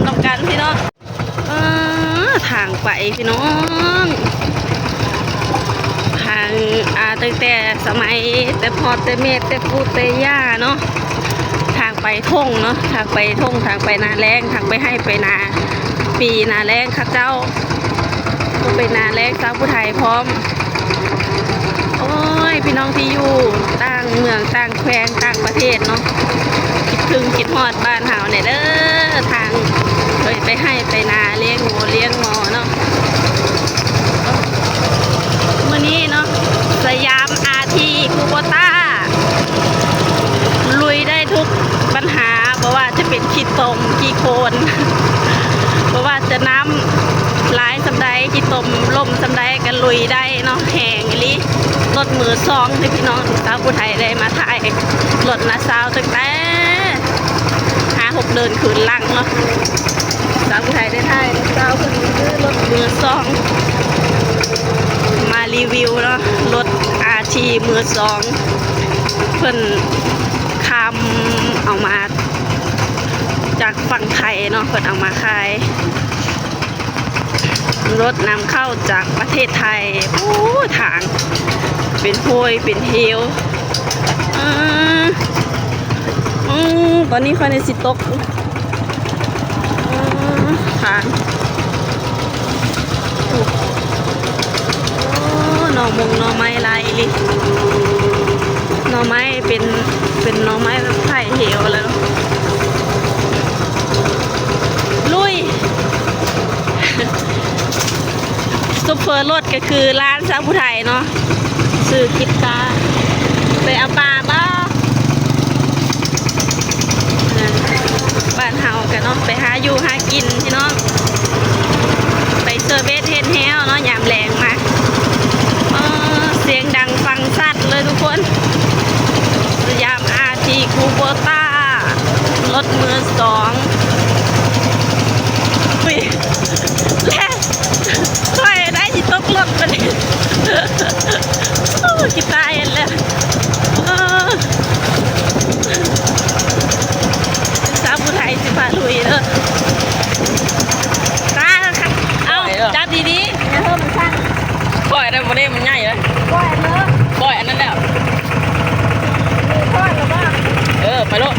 ນຳກັນພີ່ນ້ອງ. ເອີ ທາງໄປພີ່ນ້ອງ ທາງ ອ່າ ຕັ້ງແຕ່ສະໄໝແຕ່ພໍ່ແຕ່ແມ່ແຕ່ປູ່ແຕ່ຍ່າເນາະ ທາງໄປທົ່ງເນາະ ທາງໄປທົ່ງ ທາງໄປນາແລ້ງ ທາງໄປໄຮ່ໄປນາ ປີນາແລ້ງເຂົາເຈົ້າ ໄປນາແລ້ງຊາວຜູ້ໄທພ້ອມ. ໂອ້ຍ ພີ່ນ້ອງທີ່ຢູ່ຕ່າງເມືອງຕ່າງແຂວງຕ່າງປະເທດເນາະ ຄິດເຖິງຄິດຮອດບ້ານເຮົາແດ່ເດີ ທາງເຄີຍໄປໄຮ່ໄປນາລ້ຽງງົວລ້ຽງງໍເນາະ. ມື້ນີ້ເນາະ ສະຫຍາມອາທີຄູໂບຕ້າ ລຸຍໄດ້ທຸກບັນຫາ ບໍ່ວ່າຈະເປັນຂີ້ຕົມຂີ້ໂຄນ ບໍ່ວ່າຈະນ້ຳຫຼາຍສ່ຳໃດ ຂີ້ຕົມລົ້ມສ່ຳໃດ ກະລຸຍໄດ້ເນາະ ແຮງອີ່ຫຼີ. ລົດມືສອງເດ້ພີ່ນ້ອງ ສາວຜູ້ໄທໄດ້ມາຖ່າຍລົດນາຊາວຕັ້ງແຕ່ຫ້າຫົກເດືອນຄືນຫຼັງເນາະ. ສາວຜູ້ໄທໄດ້ຖ່າຍນາຊາວເພິ່ນຊື້ລົດມືສອງ ມາຣີວິວເນາະ ລົດອາທີມືສອງ ເພິ່ນຂ້າມເອົາມາຈາກຝັ່ງໄທເນາະ ເພິ່ນເອົາມາຂາຍ. ລົດນຳເຂົ້າຈາກປະເທດໄທ. ໂອ້ ທາງເປັນຫ້ວຍເປັນເຫວ. ອື ອື ຕອນນີ້ຂ້ອຍນີ້ຊິຕົກ. ອື ທາງ ໂອ້ ໂອ້ ໜໍ່ມົງໜໍ່ໄມ້ຫຼາຍອີ່ຫຼີ. ໜໍ່ໄມ້ເປັນ ເປັນໜໍ່ໄມ້ແບບໄຖເຫວແລ້ວ. ລຸຍ! ໂຊເຟີລົດກະຄືຫຼານສາວຜູ້ໄທເນາະ ຊື່ກິດຕາ. ໄປເອົາປາບໍ່? ບ້ານເຮົາກະເນາະ ໄປຫາຢູ່ຫາກິນພີ່ນ້ອງ ໄປເຊີເວັດເຮັດແຮ້ວເນາະ ຍາມແລງມາ. ເອີ ສຽງດັງຟັງຊັດເລີຍທຸກຄົນ. ສະຫຍາມອາທີຄູໂບຕ້າ ລົດມືສອງ. ອຸ້ຍ ແລະ ຂ້ອຍໄດ້ຊິຕົກລົດບາດນີ້. ໂອ້ ຂີ້ຕາຍແລ້ວ. ເອີ ສາວຜູ້ໄທຊິພາລຸຍເດີ. ຕາ ເອົາ ຈັບດີໆ ຢ່າໃຫ້ມັນສັ່ນ. ປ່ອຍໄດ້ບໍ່ເດ້ ມັນໃຫຍ່ເດ້. ປ່ອຍເລີຍ ປ່ອຍອັນນັ້ນແຫຼະ. ເອີ ໄປໂລດ.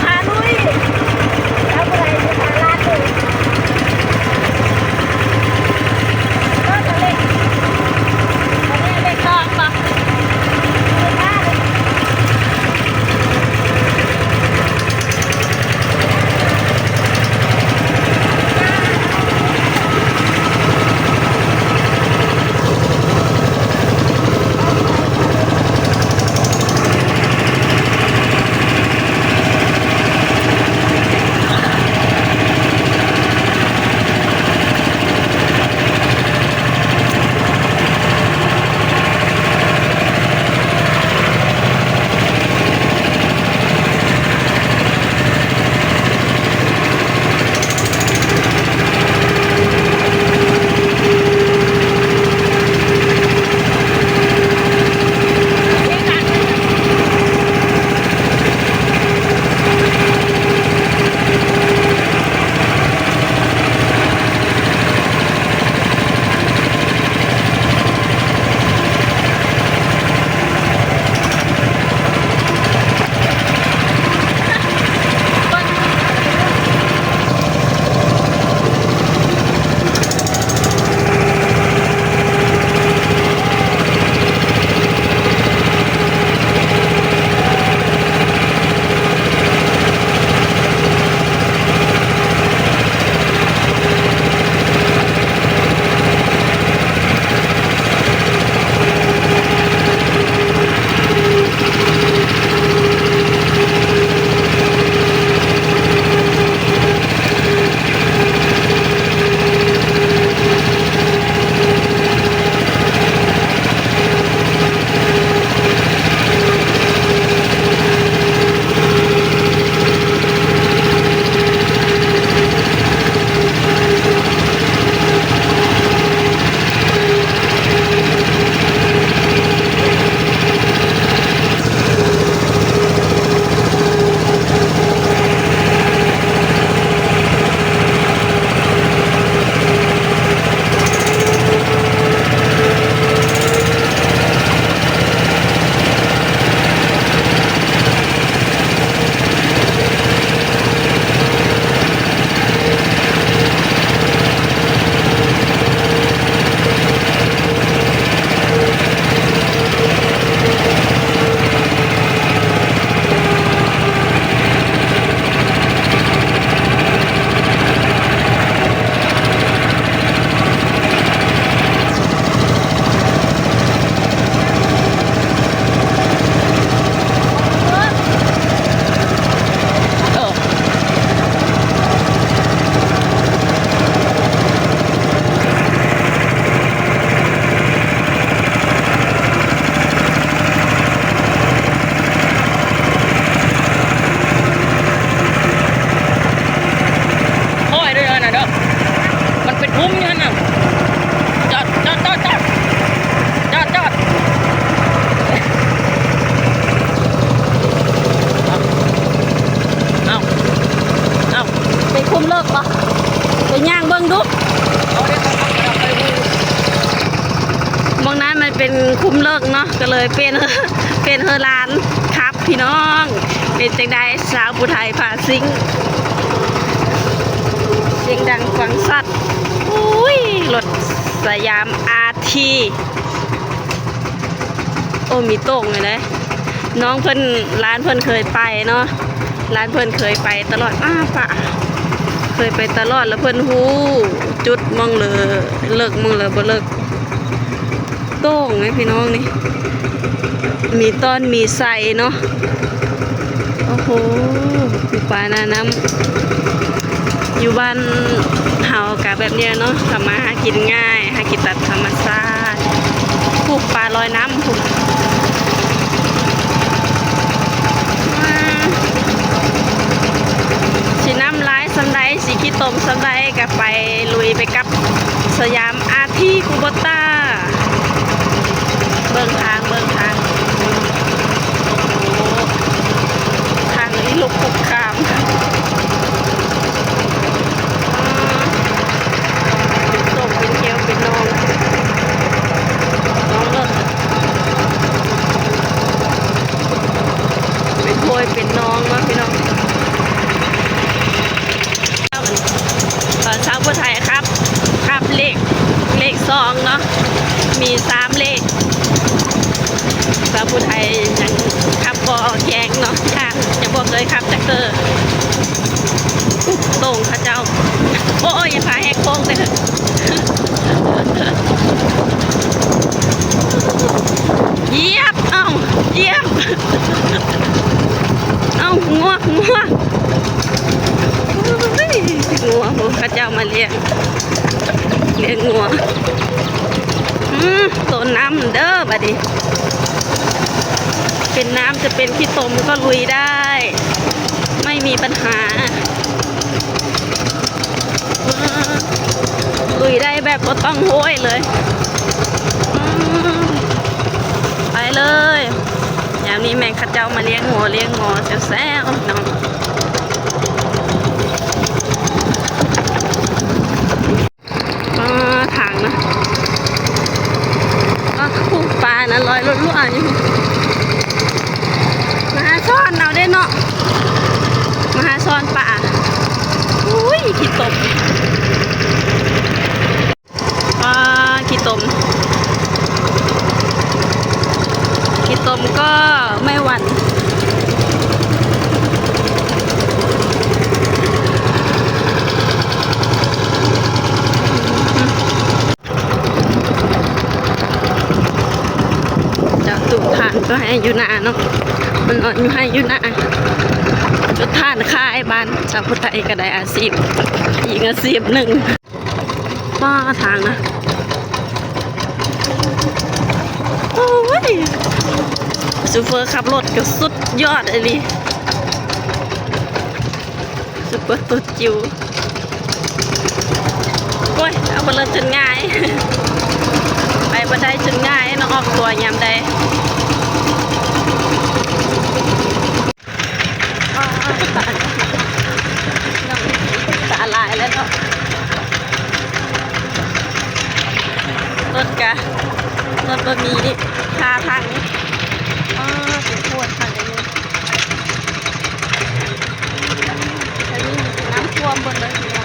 ພາລຸ ນັ້ນມັນເປັນຄຸ້ມເລິກເນາະ ກໍເລີຍປ່ຽນ ປ່ຽນໃຫ້ຫຼານຂັບພີ່ນ້ອງ. ເປັນຈັ່ງໃດສາວຜູ້ໄທພາຊິງ? ສຽງດັງຟັງຊັດ. ອຸ້ຍ ລົດສະຫຍາມອາທີ ໂອ້ ມີໂຕ່ງຢູ່ເດ້. ນ້ອງເພິ່ນ ຫຼານເພິ່ນເຄີຍໄປເນາະ ຫຼານເພິ່ນເຄີຍໄປຕະຫຼອດ. ອ້າ ປະ ເຄີຍໄປຕະຫຼອດ ແລ້ວເພິ່ນຮູ້ຈຸດໝ່ອງເລີ ເລິກໝ່ອງເລີບໍ່ເລິກ. ໂຕ່ງເດ້ພີ່ນ້ອງນີ້ ມີຕ້ອນມີໄຊເນາະ. ໂອ້ໂຫ ປູປາໜ້ານ້ຳ. ຢູ່ບ້ານເຮົາກະແບບນີ້ແຫຼະເນາະ ທຳມາຫາກິນງ່າຍ ຫາກິນຕາມທຳມະຊາດ ປູກປາລອຍນ້ຳພຸ້ນ. ຊິນ້ຳຫຼາຍສ່ຳໃດ ຊິຂີ້ຕົມສ່ຳໃດ ກະໄປລຸຍໄປກັບສະຫຍາມອາທີຄູໂບຕ້າ. ເບິ່ງທາງ ເບິ່ງທາງ. ໂອ້ໂຫ ທາງນີ້ລຸກຄຸກຄາມ. ເປັນໂຕເປັນແຖວເປັນໜອງ ໜອງເລິກ ເປັນຫ້ວຍເປັນໜອງເນາະພີ່ນ້ອງ. ຕອນເຊົ້າຜູ້ໄທຂັບ ຂັບເລກ ເລກສອງເນາະ ມີສາມເລກ. ສາວຜູ້ໄທຍັງຂັບບໍ່ແຂງເນາະ ຢ້ານ ຍັງບໍ່ເຄີຍຂັບຈັກເທື່ອ. ໂຕ່ງເຂົາເຈົ້າ ໂອ້ຍ ຢ່າພາແຫກໂຄ້ງເດີ້. ຢຽບ ເອົ້າ ຢຽບ ເອົ້າ ງົວ ງົວ ໂອ້ຍ ງົວ ໂອ້ ເຂົາເຈົ້າມາລ້ຽງ ລ້ຽງງົວ. ອືມ ໂຕນນ້ຳເດີ້ບາດນີ້ ເປັນນ້ຳຈະເປັນຂີ້ຕົມກໍລຸຍໄດ້ ໄມ່ມີບັນຫາ. ລຸຍໄດ້ແບບບໍ່ຕ້ອງໂຫຍເລີຍ. ອືມ ໄປເລີຍ. ຍາມນີ້ແມ່ນເຂົາເຈົ້າມາລ້ຽງງົວລ້ຽງງໍແຊວໆ ເນາະ. ປາ ທາງນະ ປາ ຜູ້ປານະລອຍລົວໆຢູ່. ມາຫາຊ້ອນເອົາເດ້ເນາະ ມາຫາຊ້ອນປາ. ອຸ້ຍ ຂີ້ຕົມ ປາ ຂີ້ຕົມ ຂີ້ຕົມກໍໄມ້ຫວັນ. ຈະຕຸຖ່ານໄປໃຫ້ຢູ່ນາເນາະ ມັນນອນຢູ່ໄຮ່ຢູ່ນາ ຈຸດຖ່ານຂາຍ. ບ້ານສາວຜູ້ໄທກໍໄດ້ອາຊີບອີກອາຊີບໜຶ່ງ. ປ້າ ທາງນະ ໂອ້ຍ ໂຊເຟີຂັບລົດກໍສຸດຍອດອີ່ຫຼີ. ຊຸບເປີຕຸດຈິ້ວ. ໂອ້ຍ ເອົາບໍ່ເລີດຈົນງ່າຍ ໄປບໍ່ໄດ້ຈົນງ່າຍເນາະ ອອກຕົວຍາມໃດ. ຕາຫຼາຍແລ້ວເນາະ ລົດກະ ລົດບໍ່ມີຄ່າຖັງ. ອ້າ ເປັນໂພດຄັກອີ່ຫຼີ. ອັນນີ້ນ້ຳຖ້ວມເບິດເລີຍພີ່ນ້ອງ.